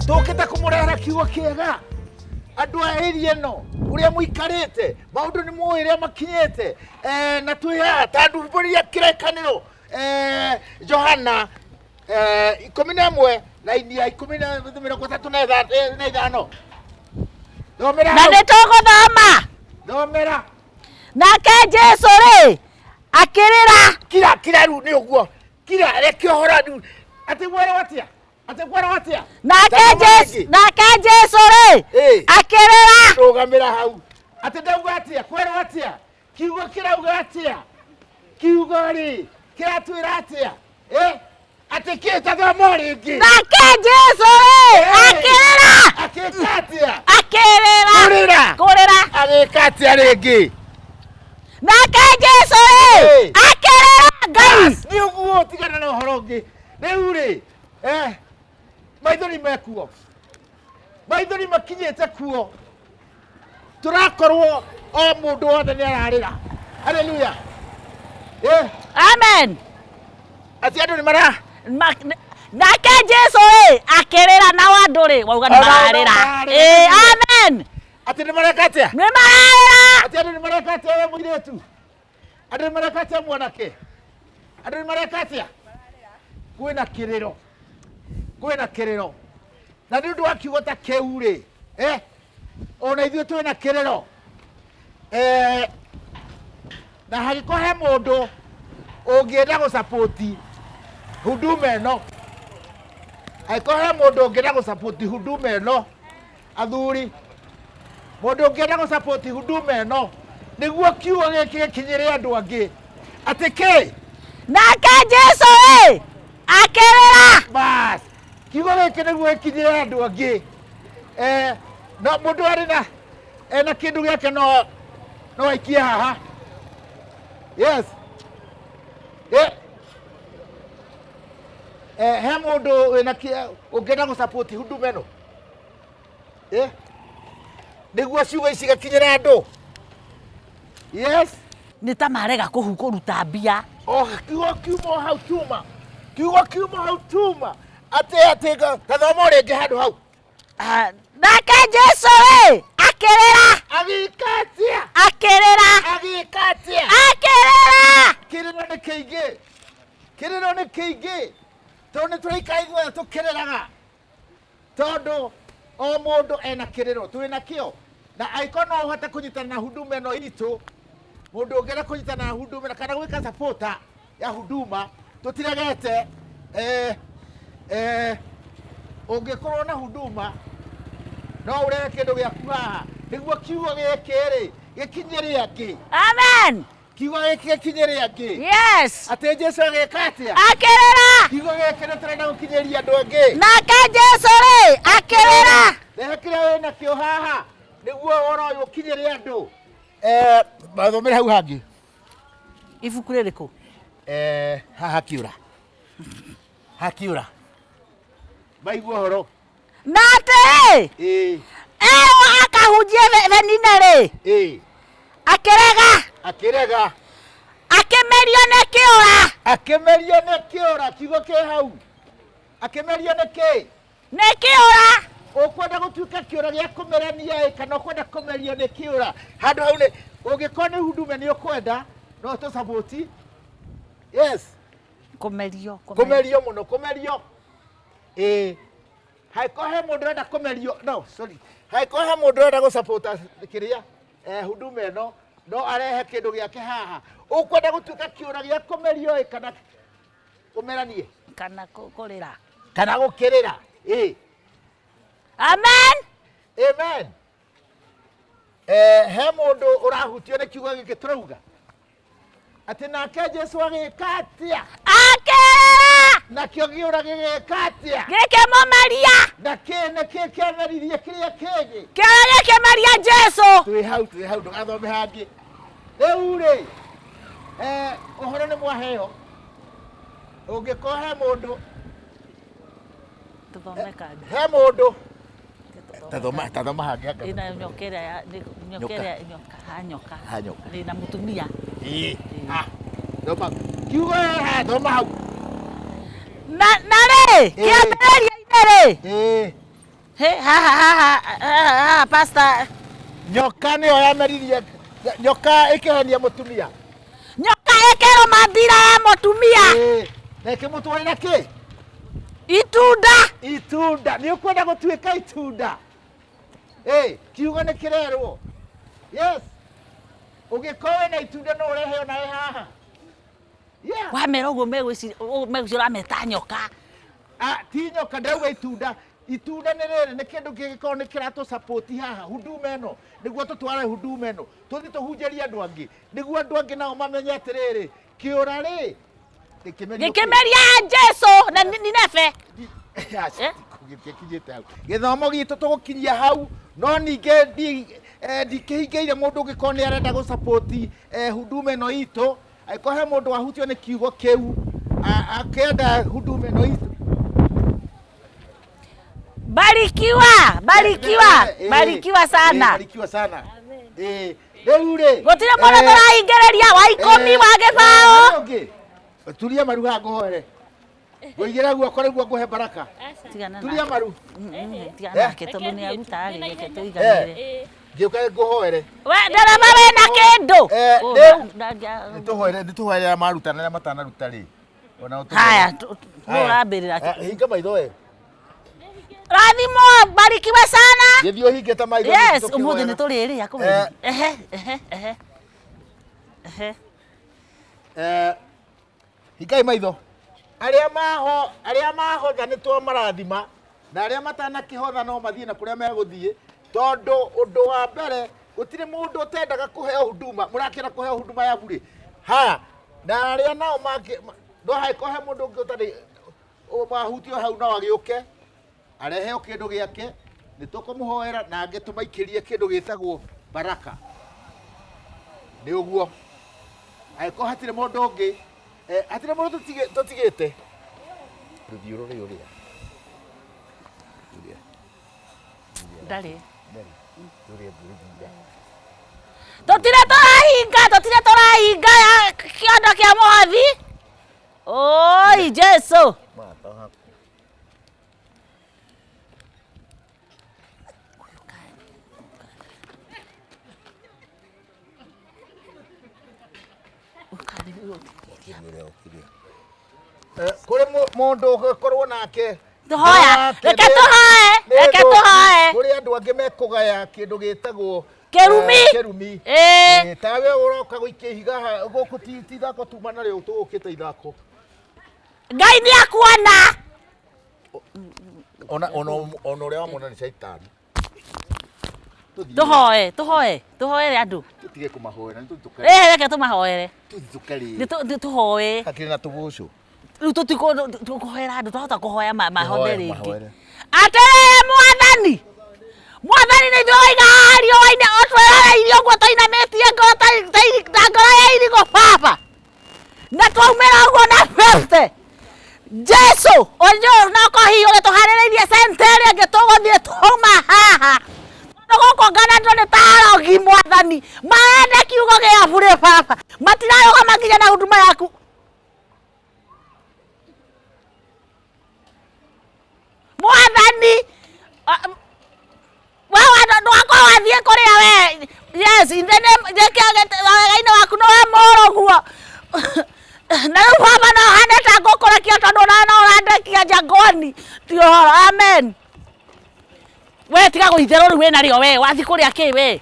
Tũkĩte kũmũrehera kiugo kĩega andũ a area ĩno ũrĩa mũikarĩte maũndũ nĩ mũĩ ũrĩa makinyĩte. Na twĩ haha ta ndumbũria kĩrĩkanĩro. Johana 11 raini ya ikũmi na 35. Thomera. Na hau. Nĩ tũgũthoma. Thomera. Nake Jesu rĩ, akĩrĩra. Kira kira, rĩu nĩ ũguo, kira, reke ũhoro rĩu. Atĩ gwerwo atĩa? Atĩ gwerwo atĩa? Nake Thoma Jesu rĩngĩ. Nake Jesu rĩ, akĩrĩra. Rũgamĩra hau. Atĩ ndauga atĩa? Kwerwo atĩa? Kiugo kĩrauga atĩa? Kiugo rĩ, kĩratwĩra atĩa? Atĩ kĩ? Tathoma rĩngĩ. Nake Jesu rĩ, akĩrĩra. Akĩka atĩa? Akĩrĩra. Kũrĩra. Kũrĩra. Agĩka atĩa rĩngĩ? Nake Jesu rĩ, akĩrĩra Ngai. Nĩ ũguo, tigana na ũhoro ũngĩ rĩu rĩ. Maithori mekuo, maithori makinyĩte kuo, tũrakorwo o mũndũ wothe nĩ ararĩra. Haleluya. Amen. Atĩ andũ nĩ mara Nake Jesu rĩ, akĩrĩra, nao andũ rĩ, wauga nĩ Ona nao mararĩra. mararĩra. Amen. Atĩ nĩ mareka atĩa? Nĩ mararĩra. Atĩ andũ nĩ mareka atĩa, we mũirĩtu? Andũ nĩ mareka atĩa, mwanake? Andũ nĩ mareka atĩa? Kwĩna kĩrĩro, kwĩna kĩrĩro, na nĩ ũndũ wa kiugo ta kĩu rĩ, ona ithuĩ twĩna kĩrĩro. Na hangĩkorwo he mũndũ ũngĩenda gũcapoti huduma ĩno, angĩkorwo he mũndũ ũngĩenda gũcapoti huduma ĩno, athuri, mũndũ ũngĩenda gũcapoti huduma ĩno nĩguo kiugo gĩkĩ gĩkinyĩre andũ angĩ, atĩ kĩ? Nake Jesu rĩ, akĩrĩra. Bas, kiugo gĩkĩ nĩguo gĩkinyĩre andũ angĩ. No mũndũ arĩ na ena kĩndũ gĩake no aikie haha. Yes. He mũndũ wĩna ũngĩenda gũsupport huduma ĩno, nĩguo ciugo ici igakinyĩra andũ? Yes. Nĩ ta marega kũruta mbia. O kiugo kiuma o hau tuma, kiugo kiuma hau tuma. Atĩ tathoma o rĩngĩ handũ hau. Ah, nake Jesu rĩ, akĩrĩra. Agĩka atĩa? Akĩrĩra. Agĩka atĩa? Akĩrĩra. Kĩrĩro nĩ kĩingĩ, kĩrĩro nĩ kĩingĩ, tondũ nĩ tũraikara ithuothe tũkĩrĩraga, tondũ o mũndũ ena kĩrĩro twĩ nakĩo. Na angĩkorwo no ũhote kũnyitana na huduma ĩno itũ, mũndũ ũngĩenda kũnyitana na huduma ĩno kana gwĩka supporter ya huduma, tũtiregete. Ũngĩkorwo na huduma, no ũrehe kĩndũ gĩaku haha nĩguo kiugo gĩkĩ rĩ gĩkinyĩre angĩ. Amen. Kiugo gĩkĩ gĩkinyĩre angĩ. Yes. Atĩ Jesu agĩka atĩa? Akĩrĩra. Kiugo gĩkĩ nĩ tũrenda gũkinyĩria andũ angĩ. Nake Jesu rĩ, akĩrĩra. Rehe kĩrĩa wĩ nakĩo haha nĩguo ũhoro ũyũ ũkinyĩre andũ. Mathomere hau hangĩ. Ibuku rĩrĩkũ? Haha kiũra, hakiũra, maigua ũhoro. Na atĩrĩ, erwo akahunjie Benina rĩ, akĩrega. Akĩrega. Akĩmerio nĩ kĩũra. Akĩmerio nĩ kĩũra. Kiugo kĩ hau, akĩmerio nĩ kĩ? Nĩ kĩũra. Ũkwenda gũtuĩka kĩũra gĩa kũmerania ĩ, kana ũkwenda kũmerio nĩ kĩũra? Handũ hau nĩ ũngĩkorwo nĩ huduma nĩ ũkwenda, no tũcabũti. Yes. Kũmerio. Kũmerio mũno, kũmerio. Ĩ, hangĩkorwo he mũndũ ũrenda kũmerio, no sorry, hangĩkorwo he mũndũ ũrenda gũcapota kĩrĩa, huduma ĩno, no arehe kĩndũ gĩake haha. Ũkwenda gũtuĩka kĩũra gĩa kũmerio ĩ, kana ũmeranie? Kana kũrĩra. Kana gũkĩrĩra. Ĩ. Amen. Amen. He mũndũ ũrahutio nĩ kiugo gĩkĩ tũrauga atĩ nake Jesu agĩka atĩa? Akĩrĩra. Nakĩo gĩũra gĩgĩka atĩa? Gĩkĩmũmeria. Na kĩ nĩ kĩ kĩameririe kĩrĩa kĩngĩ? Kĩũra gĩkĩmeria Jesu. Twĩ hau, twĩ hau, ndũgathome hangĩ. Rĩu rĩ, ũhoro nĩ mwaheo. Ũngĩkorwo he mũndũ Tũthome kangĩ. He mũndũ, tathoma, tathoma hangĩ anga. Ĩna nyoka ĩrĩa ya nyoka Nyoka. ĩrĩa nyoka ha nyoka. Ha nyoka. Ĩ, na mũtumia. Ĩĩ. Ah, thoma kiugo haha, thoma hau. Na rĩ, kĩambĩrĩria-inĩ rĩ, He, haha haha haha haha pastor. Nyoka nĩyo yameririe, nyoka ĩkĩhenia mũtumia. Nyoka ĩkĩrũma mbira ya mũtumia. Ĩĩ, na ĩkĩmũtwarĩra kĩ? Itunda. Itunda. Nĩ ũkwenda gũtuĩka itunda? Ĩĩ, kiugo nĩ kĩrerwo. Yes. Ũngĩkorwo wĩna itunda no ũrehe onawe haha. Yeah. Wamera ũguo megwĩciria megwĩciria ũrameta nyoka. Ah, ti nyoka, ndauga itunda. Itunda nĩ rĩrĩ, nĩ kĩndũ kĩngĩkorwo nĩ kĩratũ support haha huduma ĩno, nĩguo tũtware huduma ĩno, tũthiĩ tũhunjĩrie andũ angĩ, nĩguo andũ angĩ nao mamenye atĩrĩrĩ, kĩũra rĩ gĩkĩmerio kĩ? Gĩkĩmeria Jesu na Nineve. Eh? Gĩtikinyĩte hau. Gĩthomo gitũ tũgũkinyia hau, no ningĩ ndikĩhingĩire mũndũ ũngĩkorwo nĩ arenda gũ support huduma ĩno itũ, angĩkorwo he mũndũ wahutio nĩ kiugo kĩu, akĩenda huduma ĩno itũ. Barikiwa, barikiwa, barikiwa sana. Barikiwa sana. Rĩu rĩ, Gũtirĩ mũndũ tũrahingĩrĩria wa ikũmi wa gĩbaũ. Ũyũ ũngĩ, turia maru haha ngũhoere. Ngũigĩra guoko nĩguo ngũhe baraka. Tigana Turia nake. maru. Tigana nake tondũ nĩ aruta rĩ, reke tũiganĩre. Ngĩũka ngũhoere. We ndereba wĩna kĩndũ. Eh, Ũ, rĩu. ndangia- Nĩtũhoere arĩa maruta na arĩa matanaruta rĩ. Ona ũtũhoere. Haya, ũrambĩrĩra. Hinga maitho we. Rathimo, barikiwe sana. Gĩthiĩ ũhingĩte maitho. Yes, nĩtũkĩhoera. ũmũthĩ nĩ tũrĩrĩa kũmenya. Ehe, ehe, ehe. Ehe. Hingai maitho. Arĩa maho, arĩa mahotha nĩ twamarathima, na arĩa matanakĩhotha no mathiĩ na kũrĩa megũthiĩ, tondũ ũndũ wa mbere gũtirĩ mũndũ ũtendaga kũheo huduma, mũrakĩenda kũheo huduma ya burĩ. Haya, na arĩa nao mangĩ, no hangĩkorwo he mũndũ ũngĩ ũtarĩ mahutio hau no agĩũke areheo kĩndũ gĩake, nĩ tũkũmũhoera na angĩ tũmaikĩrie kĩndũ gĩtagwo baraka. Nĩ ũguo. Angĩkorwo hatirĩ mũndũ ũngĩ, hatirĩ mũndũ tũtigĩte. Rũthiĩ rũrĩ ũrĩa. Ũrĩa. Ndarĩ. Ndarĩ. Rũrĩa rũthiĩ. Tũtirĩ tũrahinga, tũtirĩ tũrahinga ya kĩondo kĩa mũhothi. Oi, Jesu. Kũrĩ mũndũ ũgĩkorwo nake. Tũhoya, Nake reke tũhoe, nĩ reke thũku. tũhoe. Kũrĩ andũ angĩ mekũgaya kĩndũ gĩtagwo Kĩrumi. Kĩrumi. Ĩĩ. Tawe ũroka gũikia ihiga gũkũ ti ithako tuma narĩo tũgũkĩte ithako. Ngai nĩ akuona. Ona ona ona ũrĩa wamwona nĩ caitani. Tũhoe, tũhoe, tũhoere andũ. Tũtige kũmahoera, nĩ tũthiĩ Ĩĩ, reke tũmahoere. tũthiĩ tũkarĩe. Nĩ tũhoe. Hakĩrĩ na tũgũcũ. Rĩu tũtikũhoera andũ, twahota kũhoya mahothe Tũhoe, rĩngĩ. mahoere. Atĩrĩrĩ Mwathani, Mwathani nĩ ithuĩ waiga haha riũa-inĩ ũtwerereirie ũguo tũinamĩtie ngoro ta ngoro ya irigũ baba, na twaumĩra ũguo na 50. Jesu, ũyũ no korwo hihi ũgĩtũharĩrĩirie centi ĩrĩa ĩngĩ tũgũthiĩ twauma haha. Tondũ gũkũ ngana andũ nĩ ta arogi Mwathani, marenda kiugo gĩa burĩ baba, matirarũgama nginya na huduma yaku. Mwathani, we ndwakorwo wathiĩ kũrĩa we. Yes, in the name, wega-inĩ waku nĩwe mũrũguo. Na rĩu baba no hane ta ngũkũrekia tondũ nawe no ũrandekia njangwani. Ti ũhoro, amen. We tiga gũitherũ rĩu wĩna rĩo we, wathiĩ kũrĩa kĩ we?